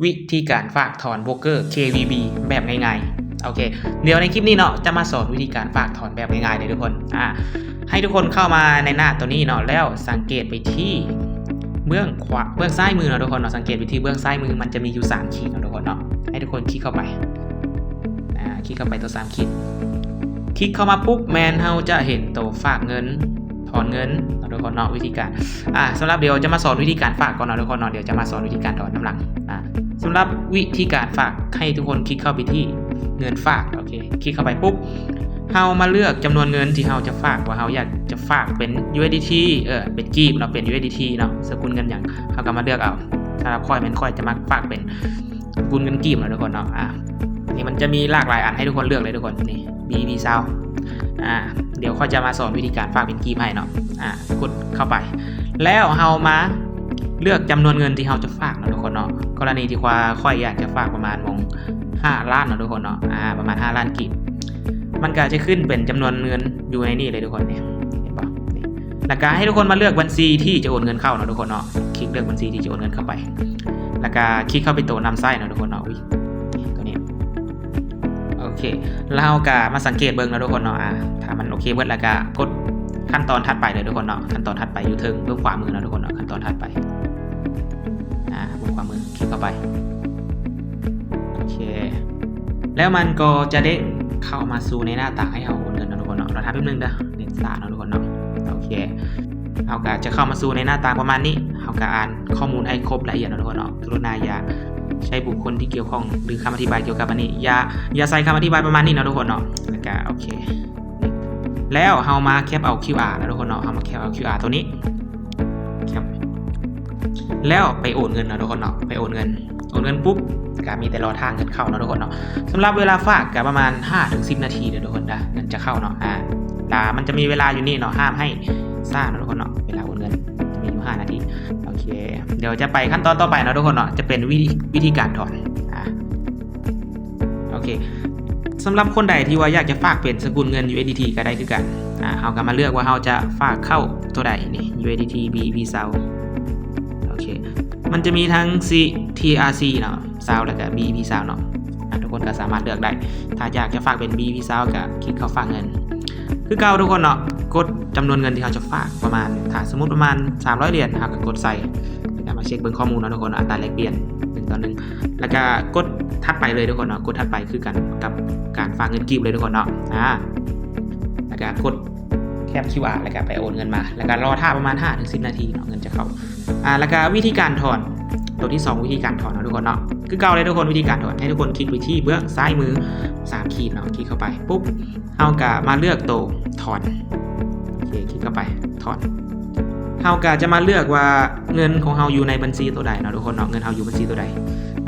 ວິທີການຝາກຖອນໂບຣກເກີ ເຄວີບີ ແບບງ່າຍໆ. ໂອເຄ ດຽວໃນຄລິບນີ້ເນາະ ຈະມາສອນວິທີການຝາກຖອນແບບງ່າຍໆເລີຍທຸກຄົນ. ອາ ໃຫ້ທຸກຄົນເຂົ້າມາໃນໜ້າໂຕນີ້ເນາະ ແລ້ວສັງເກດໄປທີ່ເບື້ອງຂວາ ເບື້ອງຊ້າຍມືເນາະທຸກຄົນເນາະ. ສັງເກດໄປທີ່ເບື້ອງຊ້າຍມື ມັນຈະມີຢູ່ສາມຂີດເນາະທຸກຄົນເນາະ. ໃຫ້ທຸກຄົນຄລິກເຂົ້າໄປ ອາ ຄລິກເຂົ້າໄປຕົວສາມຂີດ ຄລິກເຂົ້າມາປຸບ ແມ່ນເຮົາຈະເຫັນໂຕຝາກເງິນ ຖອນເງິນເນາະທຸກຄົນເນາະ. ວິທີການ ອາ ສຳລັບ ດຽວຈະມາສອນວິທີການຝາກກ່ອນເນາະທຸກຄົນເນາະ. ດຽວຈະມາສອນວິທີການຖອນນຳຫຼັງ. ອາ ສຳລັບວິທີການຝາກ ໃຫ້ທຸກຄົນຄລິກເຂົ້າໄປທີ່ເງິນຝາກ. ໂອເຄ ຄລິກເຂົ້າໄປປຸບ ເຮົາມາເລືອກຈຳນວນເງິນທີ່ເຮົາຈະຝາກ ວ່າເຮົາຢາກຈະຝາກເປັນ ຢູເອສດີທີ ເອີ ເປັນກີບເນາະ ເປັນ ຢູເອສດີທີ ເນາະ ສະກຸນເງິນຫຍັງ ເຮົາກໍມາເລືອກເອົາ. ສຳລັບຂ້ອຍແມ່ນຂ້ອຍຈະມັກຝາກເປັນສະກຸນເງິນກີບເນາະທຸກຄົນເນາະ. ອາ ນີ້ມັນຈະມີຫຼາກຫຼາຍອັນໃຫ້ທຸກຄົນເລືອກເລີຍທຸກຄົນ. ນີ້ ບີບີຊາວ ອາ ດຽວຂ້ອຍຈະມາສອນວິທີການຝາກເປັນກີບໃຫ້ເນາະ. ອາ ກົດເຂົ້າໄປ ແລ້ວເຮົາມາເລືອກຈຳນວນເງິນທີ່ເຮົາຈະຝາກເນາະທຸກຄົນເນາະ. ກໍລະນີທີ່ວ່າຂ້ອຍຢາກຈະຝາກປະມານໝ່ອງຫ້າລ້ານເນາະທຸກຄົນເນາະ. ອາ ປະມານຫ້າລ້ານກີບ ມັນກໍຈະຂຶ້ນເປັນຈຳນວນເງິນຢູ່ໃນນີ້ເລີຍທຸກຄົນ ນີ້ ເຫັນບໍ່? ນີ້ ແລ້ວກໍໃຫ້ທຸກຄົນມາເລືອກບັນຊີທີ່ຈະໂອນເງິນເຂົ້າເນາະທຸກຄົນເນາະ. ຄລິກເລືອກບັນຊີທີ່ຈະໂອນເງິນເຂົ້າໄປ ແລ້ວກໍຄລິກເຂົ້າໄປໂຕນຳໃຊ້ເນາະທຸກຄົນເນາະ. ອຸ້ຍ ໂຕນີ້ ໂອເຄ ແລ້ວເຮົາກໍມາສັງເກດເບິ່ງເນາະທຸກຄົນເນາະ. ອາ ຖ້າມັນໂອເຄເບິດ ແລ້ວກໍກົດຂັ້ນຕອນຖັດໄປເລີຍທຸກຄົນເນາະ. ຂັ້ນຕອນຖັດໄປຢູ່ເທິງເບື້ອງຂວາມືເນາະທຸກຄົນເນາະ. ຂັ້ນຕອນຖັດໄປ ອາ ເບື້ອງຂວາມື ຄລິກເຂົ້າໄປ. ໂອເຄ ແລ້ວມັນກໍຈະເດ້ງເຂົ້າມາສູ່ໃນໜ້າຕ່າງໃຫ້ເຮົາໂອນເງິນເນາະທຸກຄົນເນາະ. ລໍຖ້າແປັບໜຶ່ງເດີ ເນັດຊ້າເນາະທຸກຄົນເນາະ. ໂອເຄ ເຮົາກໍຈະເຂົ້າມາສູ່ໃນໜ້າຕ່າງປະມານນີ້. ເຮົາກໍອ່ານຂໍ້ມູນໃຫ້ຄົບລະອຽດເນາະທຸກຄົນເນາະ. ກະລຸນາຢ່າໃຊ້ບຸກຄົນທີ່ກ່ຽວຂ້ອງ ຫຼື ຄຳອະທິບາຍກ່ຽວກັບອັນນີ້ ຢ່າ ຢ່າໃສ່ຄຳອະທິບາຍປະມານນີ້ເນາະທຸກຄົນເນາະ. ແລ້ວກໍໂອເຄ ແລ້ວເຮົາມາແຄັບເອົາຄິວອາເນາະທຸກຄົນເນາະ. ເຮົາມາແຄັບເອົາຄິວອາໂຕນີ້ ແຄັບ ແລ້ວໄປໂອນເງິນເນາະທຸກຄົນເນາະ. ໄປໂອນເງິນ ໂອນເງິນປຸບ ກໍມີແຕ່ລໍຖ້າເງິນເຂົ້າເນາະທຸກຄົນເນາະ. ສຳລັບເວລາຝາກກໍປະມານຫ້າເຖິງສິບນາທີເດີທຸກຄົນເດີ ເງິນຈະເຂົ້າເນາະ. ອາ ລະມັນຈະມີເວລາຢູ່ນີ້ເນາະ ຫ້າມໃຫ້ຊ້າເນາະທຸກຄົນເນາະ. ເວລາໂອນເງິນຈະມີຢູ່ຫ້ານາທີ. ໂອເຄ ດຽວຈະໄປຂັ້ນຕອນຕໍ່ໄປເນາະທຸກຄົນເນາະ ຈະເປັນວິທີ ວິທີການຖອນ. ອາ ໂອເຄ ສຳລັບຄົນໃດທີ່ວ່າຢາກຈະຝາກເປັນສະກຸນເງິນ ຢູເອສດີທີ ກໍໄດ້ຄືກັນ. ອາ ເຮົາກໍມາເລືອກວ່າເຮົາຈະຝາກເຂົ້າໂຕໃດ ນີ້ ຢູເອສດີທີ ບີບີຊາວ. ໂອເຄ ມັນຈະມີທັງ ທີ ທີອາຣ໌ ສີ່ເນາະ ຊາວ ແລ້ວກໍ ບີບີຊາວ ເນາະ. ອາ ທຸກຄົນກໍສາມາດເລືອກໄດ້ ຖ້າຢາກຈະຝາກເປັນ ບີບີຊາວ ກໍຄລິກເຂົ້າຝາກເງິນ ຄືເກົ່າທຸກຄົນເນາະ. ກົດຈຳນວນເງິນທີ່ເຮົາຈະຝາກ ປະມານ ຖ້າສົມມຸດປະມານສາມຮ້ອຍຫຼຽນ ເຮົາກໍກົດໃສ່ ແລ້ວກໍມາເຊັກເບິ່ງຂໍ້ມູນເນາະທຸກຄົນເນາະ. ອັດຕາແລກປ່ຽນ ໜຶ່ງຕໍ່ໜຶ່ງ ແລ້ວກໍກົດຖັດໄປເລີຍທຸກຄົນເນາະ. ກົດຖັດໄປຄືກັນກັບການຝາກເງິນກີບເລີຍທຸກຄົນເນາະ. ອາ ແລ້ວກໍກົດແຄັບຄິວອາ ແລ້ວກໍໄປໂອນເງິນມາ ແລ້ວກໍລໍຖ້າປະມານຫ້າເຖິງສິບນາທີເນາະ ເງິນຈະເຂົ້າ. ອາ ແລ້ວກໍວິທີການຖອນ ໂຕທີສອງ ວິທີການຖອນເນາະທຸກຄົນເນາະ. ຄືເກົ່າເລີຍທຸກຄົນ ວິທີການຖອນ ໃຫ້ທຸກຄົນຄລິກໄປທີ່ເບື້ອງຊ້າຍມືສາມຂີດເນາະ. ຄລິກເຂົ້າໄປປຸບ ເຮົາກໍມາເລືອກໂຕຖອນ. ໂອເຄ ຄລິກເຂົ້າໄປ ຖອນ. ເຮົາກໍຈະມາເລືອກວ່າເງິນຂອງເຮົາຢູ່ໃນບັນຊີໂຕໃດເນາະທຸກຄົນເນາະ. ເງິນເຮົາຢູ່ບັນຊີໂຕໃດ.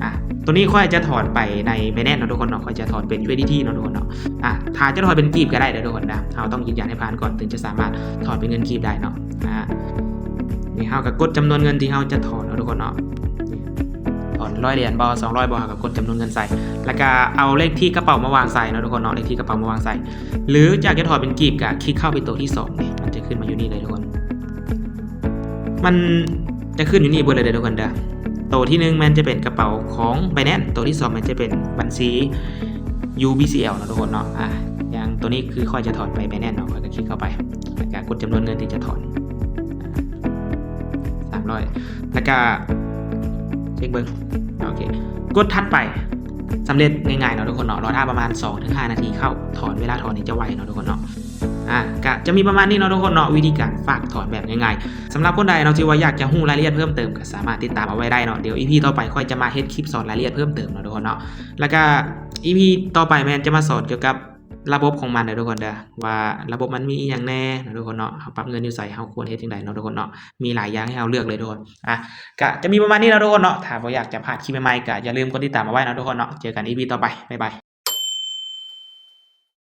ອາ ໂຕນີ້ຂ້ອຍຈະຖອນໄປໃນ Binance ເນາະທຸກຄົນເນາະ. ຂ້ອຍຈະຖອນເປັນ ຢູເອສດີທີ ເນາະທຸກຄົນເນາະ. ອາ ຖ້າຈະຖອນເປັນກີບກໍໄດ້ເດີທຸກຄົນນະ. ເຮົາຕ້ອງຢືນຢັນໃຫ້ຜ່ານກ່ອນ ເຖິງຈະສາມາດຖອນເປັນເງິນກີບໄດ້ເນາະ. ອາ ນີ້ເຮົາກໍກົດຈຳນວນເງິນທີ່ເຮົາຈະຖອນເນາະທຸກຄົນເນາະ. ຖອນຮ້ອຍຫຼຽນບໍ ສອງຮ້ອຍບໍ ເຮົາກໍກົດຈຳນວນເງິນໃສ່ ແລ້ວກໍເອົາເລກທີກະເປົາມາວາງໃສ່ເນາະທຸກຄົນເນາະ. ເລກທີກະເປົາມາວາງໃສ່ ຫຼື ຢາກຈະຖອນເປັນກີບກໍຄລິກເຂົ້າໄປໂຕທີສອງນີ້ ມັນຈະຂຶ້ນມາຢູ່ນີ້ເລີຍທຸກຄົນ. ມັນຈະຂຶ້ນຢູ່ນີ້ເບິດເລີຍເດີທຸກຄົນເດີ. ໂຕທີໜຶ່ງແມ່ນຈະເປັນກະເປົາຂອງ Binance ໂຕທີສອງແມ່ນຈະເປັນບັນຊີ ຢູບີຊີແອລ ເນາະທຸກຄົນເນາະ. ອາ ຢ່າງໂຕນີ້ຄືຂ້ອຍຈະຖອນໄປ Binance ເນາະ ຂ້ອຍກໍຄລິກເຂົ້າໄປ ແລ້ວກໍກົດຈຳນວນເງິນທີ່ຈະຖອນ ສາມຮ້ອຍ ແລ້ວກໍເຊັກເບິ່ງ. ໂອເຄ ກົດຖັດໄປ ສຳເລັດງ່າຍໆເນາະທຸກຄົນເນາະ. ລໍຖ້າປະມານສອງເຖິງຫ້ານາທີເຂົ້າ ຖອນ ເວລາຖອນນີ້ຈະໄວເນາະທຸກຄົນເນາະ. ອາ ກະຈະມີປະມານນີ້ເນາະທຸກຄົນເນາະ ວິທີການຝາກຖອນແບບງ່າຍໆ. ສຳລັບຄົນໃດເນາະທີ່ວ່າຢາກຈະຮູ້ລາຍລະອຽດເພີ່ມເຕີມ ກໍສາມາດຕິດຕາມເອົາໄວ້ໄດ້ເນາະ. ດຽວ ອີພີ ຕໍ່ໄປຂ້ອຍຈະມາເຮັດຄລິບສອນລາຍລະອຽດເພີ່ມເຕີມເນາະທຸກຄົນເນາະ. ແລ້ວກະ ອີພີ ຕໍ່ໄປແມ່ນຈະມາສອນກ່ຽວກັບລະບົບຂອງມັນເດີທຸກຄົນເດີ ວ່າລະບົບມັນມີອີ່ຫຍັງແດ່ເນາະທຸກຄົນເນາະ. ເຮົາປັບເງິນຢູ່ໃສ ເຮົາຄວນເຮັດຈັ່ງໃດເນາະທຸກຄົນເນາະ. ມີຫຼາຍຢ່າງໃຫ້ເຮົາເລືອກເລີຍທຸກຄົນ. ອາ ກະຈະມີປະມານນີ້ເນາະທຸກຄົນເນາະ. ຖ້າບໍ່ຢາກຈະພາດຄລິບໃໝ່ໆ ກະຢ່າລືມກົດຕິດຕາມເອົາໄວ້ເນາະທຸກຄົນເນາະ. ເຈີກັນ ອີພີ ຕໍ່ໄປ ບາຍບາຍ.